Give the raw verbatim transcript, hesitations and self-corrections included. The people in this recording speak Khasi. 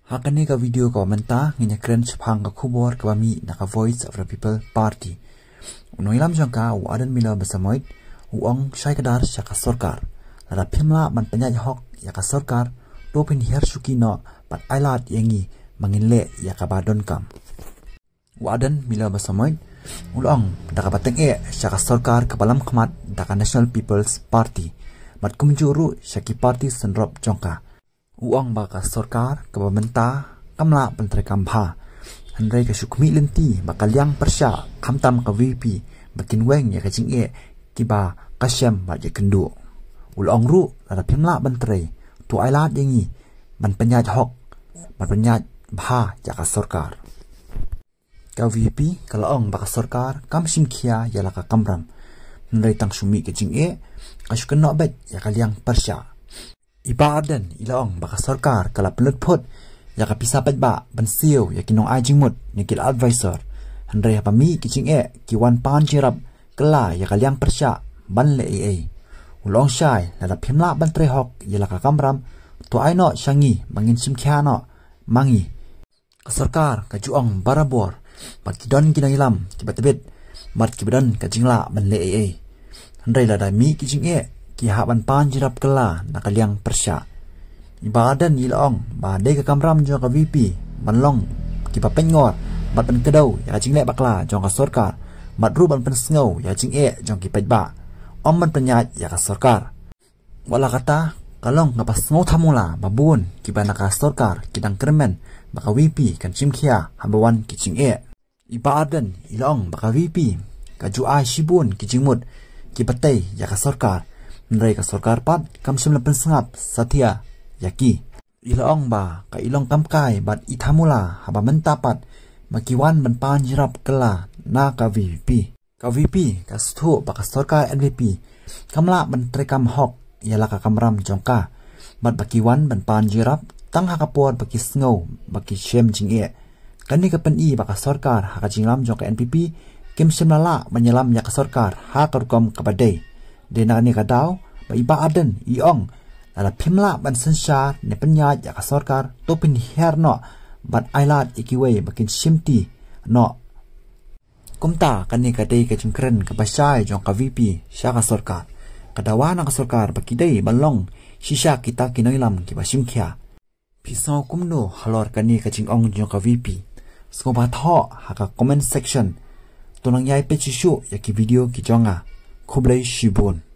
Ha kane ka video kaba mynta ngin ïa kren shaphang ka khubor kaba mih na ka Voice of the People Party. U nongïalam jong ka u Ardent Miller Basaiawmoit u ong shai kdar sha ka sorkar, lada phim lah ban pynïaid hok ïa ka sorkar, to phin hiar shuki noh bad ailad ïa ngi ba ngin leh ïa kaba donkam. U Ardent Miller Basaiawmoit u la ong da kaba tyngeh sha ka sorkar kaba lam khmat da ka National People's Party bad kumjuh ruh sha ki party synrop jong ka. U ong ba ka sorkar kaba mynta kam lah ban treikam bha, hynrei ka shu khmih lynti ba ka liang pyrshah khamtam ka VPP ba kin weng ïa ka jingeh kiba ka shem bad ïakynduh. U la ong ruh lada phim lah ban trei, to ailad ïa ngi ban pynïaid hok, ban pynïaid bha ïa ka sorkar. Ka VPP ka la ong ba ka sorkar kam shim khia ïa la ka kamram, hynrei tang shu mih ka jingeh ka shu kynnoh beit ïa ka liang pyrshah. I Bah Ardent i la ong ba ka sorkar ka la pynlut phut ïa ka pisa paidbah ban siew ïa ki nongai jingmut ne ki advisor, hynrei haba mih ki jingeh ki wan pan jingïarap kylla ïa ka liang pyrshah ban leh ei ei. U la ong shai lada phim lah ban trei hok ïa la ka kamram, to ai noh sha ngi ba ngin shim khia noh ma ngi. Ka sorkar ka ju ong barabor ba ki don ki nongïalam kiba tbit bad kiba don ka jinglah ban leh ei ei, hynrei lada mih ki jingeh ki hap ban pan jingïarap kylla na ka liang pyrshah. I Bah Ardent i la ong ba dei ka kamram jong ka VPP ban long kiba pynngor bad ban kdew ïa ka jingleh bakla jong ka sorkar, bad ruh ban pynsngew ïa ka jingeh jong ki paidbah, ym ban pynïaid ïa ka sorkar. Wat la katta, ka long kaba sngewthuh mula ba bun kiba na ka sorkar ki dang kyrmen ba ka VPP kan shim khia haba wan ki jingeh. I Bah Ardent i la ong ba ka VPP ka ju ai shibun ki jingmut kiba tei ïa ka sorkar, hynrei ka sorkar pat kam shym la pynsngap satia ïa ki. I la ong ba ka i long kam kai bad i thamula haba mynta pat ba ki wan ban pan jingïarap kylla na ka VPP. Ka VPP ka sngewthuh ba ka sorkar NPP kam lah ban treikam hok ïa la ka kamram jong ka, bad ba ki wan ban pan jingïarap tang ha ka por ba ki sngew ba ki shem jingeh. Kane ka pyni ba ka sorkar ha ka jingïalam jong ka NPP kim shym la lah ban ïalam ïa ka sorkar ha ka rukom kaba dei. Dei na kane ka daw ba i Bah Ardent i ong, lada phim lah ban synshar ne pynïaid ïa ka sorkar, to phin hiar noh bad ailad ïa kiwei ba kin shimti noh. Kumta kane ka dei ka jingkren kaba shai jong ka VPP sha ka sorkar. Ka dawa na ka sorkar ba ki dei ban long shisha kita ki nongïalam kiba shim khia. Phi sngew kumno halor kane ka jingong jong ka VPP? Sngewbha thoh ha ka comment section. To nang ïai peit shuh shuh ïa ki video ki jong nga. Khublei shibun.